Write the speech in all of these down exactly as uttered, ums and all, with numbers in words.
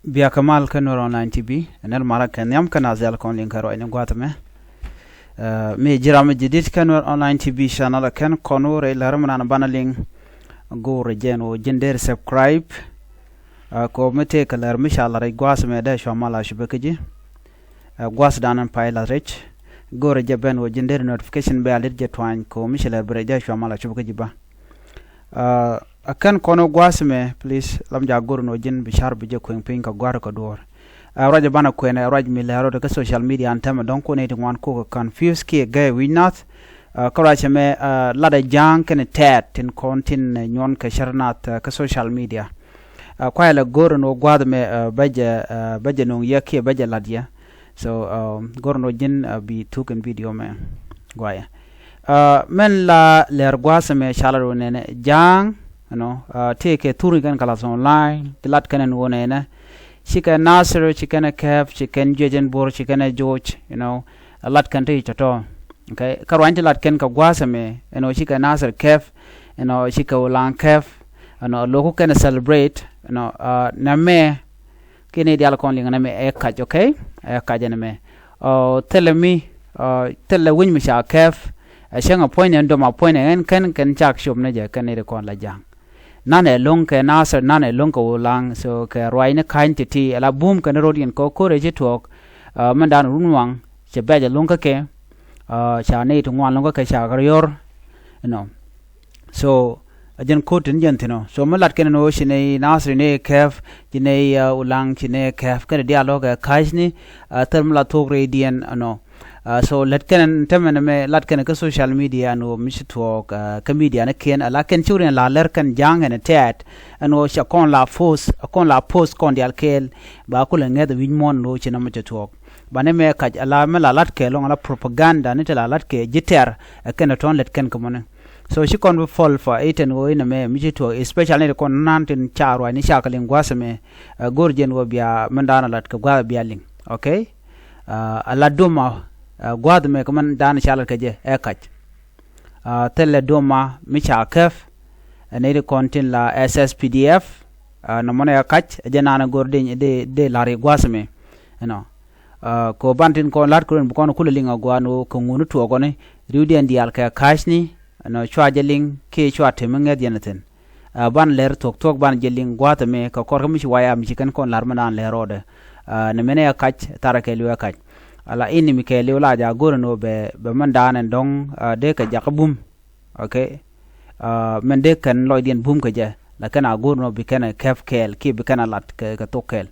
Biakä mal kä Nuer Online T V, ɛ nɛr malä kɛ nhiam kä nath diaal kɔn liŋ kɛ ruacni gua̱a̱th ɛmɛ. Ɛ, mi ji̱ ram mi ji̱ dit kä Nuer Online T V channel ɛ kɛn kɔn wä rɛy lär mi nan banɛ liŋ. Go̱o̱rɛ jɛn wä ji̱n deri subscribe. Ɛ, kɛ wä mi tëëkɛ lär mi ca la̱t rɛc gua̱a̱th ɛmɛ dee cua mal a cupɛ kä ji̱. Ɛ, gua̱a̱th dan ɛn pay la̱t rɛc. Go̱o̱rɛ jɛ ben wä ji̱n deri notification bell dit jɛ tuany kɛ wä mi ci lär bi rɛc dee cua mal a cupɛ kä ji̱ bä. Ɛ, ɛ kɛn kɔn wä gua̱a̱th ɛmɛ, please, lam ja go̱r ni wä ji̱n bi car bi jɛ kueŋ piny kɛ gua̱a̱r kɛ duɔ̱ɔ̱r. Ɛ, ruac ɛ banɛ kuɛn ɛ ruac mi lɛr rɔ kä social media an tɛmɛ dɔ̱ŋ kun ɛ ti ŋuan kok kɛ confuse kiɛ gɛy wi̱c nath. Ɛ, kä ruac ɛmɛ, ɛ, lat ɛ ja̱a̱ŋ kɛn tɛɛt tin kɔn tin, ɛ, nyuɔn kɛ cär nath, ɛ, kä social media. Ɛ, kuayɛ lɛ go̱r ni wä gua̱a̱th ɛmɛ, ɛ, bä jɛ, ɛ, bä jɛ no̱ŋ yɛ kiɛ bä jɛ lat yɛ. So, um, go̱r ni wä ji̱n, uh, bi thuk in video mɛ guayɛ. Uh, mɛn la lɛr gua̱a̱th ɛmɛ ca lat wä nɛnɛ ja̱a̱ŋ, you know, uh, tëëkɛ thurni kɛn kɛ lath online, ti lat kɛn ɛn wä nɛnɛ. Cikɛ Nasir, cikɛn ɛ Kɛp, cikɛn Juec ɛn Bor, cikɛn ɛ Juec, you know, ɛ lat kɛn ti tɔ̱tɔ̱. Okay, kä ruany ti lat kɛn kɛ gua̱a̱th ɛmɛ, you know, cikɛ Nasir Kɛp, you know, cikɛ Ulaŋ Kɛp, you know, loku kɛn ɛ celebrate, you know, uh, nɛmɛ, Kiɛ ni diaal kɔn liŋ nɛmɛ ɛ kac, okay? Ɛ kac ɛn mɛ. Ɔ, thilɛ mi, ɔ, thilɛ wi̱ny mi ca kɛp. Ɛ cäŋ ɛ puɔ̱ny ni ɛn dom a puɔ̱ny ni ɛn kɛn kɛn cak cop ni jɛ kɛn ni ri kɔn la ja̱a̱ŋ. Nanɛ lo̱ŋ kɛ Nasir, nanɛ lo̱ŋ kɛ Ulaŋ, so kɛ ruacni ka̱ny ti̱ti̱, ɛ la bum kɛn rot yɛn kɔ ko̱r ɛ ci tuɔɔk. Ɛ, mɛn dan run waŋ, cɛ bɛc ɛ lo̱ŋ kä kɛ. Ɛ, ca ni ti ŋuan lo̱ŋ kä kɛ ca kɛ riɔr, you know. So, a jɛn ko̱t tin jɛn thi̱n ɔ. So, mi lat kɛn ni ɣöö ci nɛy Nasir ni kɛp, ci nɛy, uh, Ulaŋ ci nɛy kɛp. Kɛn diaal ɣöö kɛ ka̱cni, uh, thil mi la thuɔ̱k rɛydiɛn ɛnɔ. Uh, so, lät kɛn tämɛ nɛmɛ lat kɛn kä social media ɛn ɣöö mi ci thuɔɔk, uh, kä media ni kiɛn. Ala kɛn ci wuriɛn la lɛr kɛn ja̱a̱ŋ ɛn tɛɛt. Ɛn ɣöö ca kɔn la post, kɔn la post kɔn diaal kɛɛl. Ba kulɛ ŋɛth wi̱c muɔ̱ɔ̱n ɣöö ci nɔmɔ ci thuɔɔk. Ba nɛmɛ kac ala mi la lat kɛ lɔŋ ala propaganda ni ti la lat kɛ ji̱ tɛr. Ɛ kɛn tɔ̱ɔ̱n lät kɛn kɛ mɔni. So ci kɔn bi fall for it ɛn ɣöö inɛ mɛ mi ci tuɔɔk, especially ni kɔn nan tin ca ruacni ca kɛ liŋ gua̱a̱th ɛmɛ, ɛ, go̱r jɛn ɣöö bia mɛn da̱a̱n a lat kɛ gua̱a̱th bia liŋ. Okay? Ɛ, a lat duɔ̱ma, ɛ, gua̱a̱th ɛmɛ kɛ mɛn da̱a̱n ca lat kɛ jɛ ɛ kac. Ɛ, thilɛ duɔ̱ma mi ca kɛp, ɛ, nɛy ti kɔn tin la S S P D F, ɛ, nɔmɔnɛ ɛ kac, ɛ jɛ naan ɛ go̱r dee, dee, dee la̱r i̱ gua̱a̱th ɛmɛ. Ɛnɔ. Ɛ, kɛ ɣöö ban tin kɔn la̱t kɛ run bi kɔn kulɛ liŋ a gua̱a̱n ɣöö kɛ ŋun tuɔɔkɔni, riwdiɛn diaal kɛ ka̱cni, ɛnɔ cua jɛ liŋ kiɛ cua temi ŋɛth yɛn thi̱n. Ɛ, ban lɛr thuɔ̱k thuɔ̱k ban jɛ liŋ gua̱a̱th ɛmɛ kɛ kɔr kä mi ci waya mi ci kɛn kɔn la̱r mi naan lɛr rɔɔdɛ. Ɛ, nɛ mɛn ɛ kac tharɛ kɛɛliw ɛ kac. Ala in mi kɛɛliw la ja go̱r ɛn ɣöö bɛ, bɛ mɛn daan ɛn dɔ̱ŋ, ɛ, dee kɛ jakä bum. Okay. Ɛ, mɛn dee kɛn lɔcdiɛn bum kɛ jɛ. Lakin a go̱r ɛn ɣöö bi kɛn ɛ kɛp kɛɛl kiɛ bi kɛn ɛ lat kɛ, kɛ thok kɛɛl.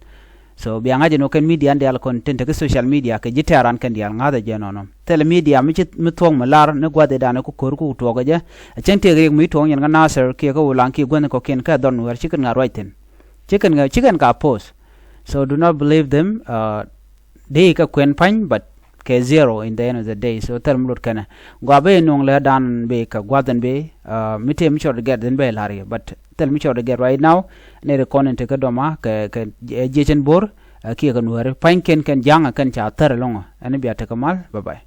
So bia ŋa̱c ɛn ɣöö kɛn media in diaal kɔn tin te kä social media kɛ ji̱ tɛ̈ran kɛn diaal ŋa̱thɛ jɛ nɔnɔ. Thilɛ media mi ci, mi thuɔ̱k mi lar ni gua̱th ëëdan ku ko̱r ku tuɔɔk ɛ jɛ. Ɛ cäŋ tëëk riɛk mi tuɔɔk yɛn kä Nasir kiɛ kä Ulaŋ kiɛ guänh kɔ̱kiɛn kä dhɔn wɛr ci kɛn ŋa̱ ruac thi̱n. Ci kɛn ŋa̱, ci kɛn ka post. So do not believe them. Ɛ, dee kɛ kuɛn pa̱ny, but kɛ zero in the end of the day. So thil mi lot kɛnɛ. Gua ben nuŋ lɛ dan be kɛ gua̱th ɛn be, ɛ, mi tëë mi cɔt gɛt then be la̱r yɛ. But thil mi cɔt gɛt right now, ni ri kɔn in te kä dɔma kɛ, kɛ, ɛ, jiecɛn bo̱r, ɛ, kiɛ kɛ nuääri. Pa̱ny kɛn kɛn ja̱ŋ ɛ kɛn ca thär ɛlɔŋ ɛ. Ɛn bia te kä mal. Bye bye.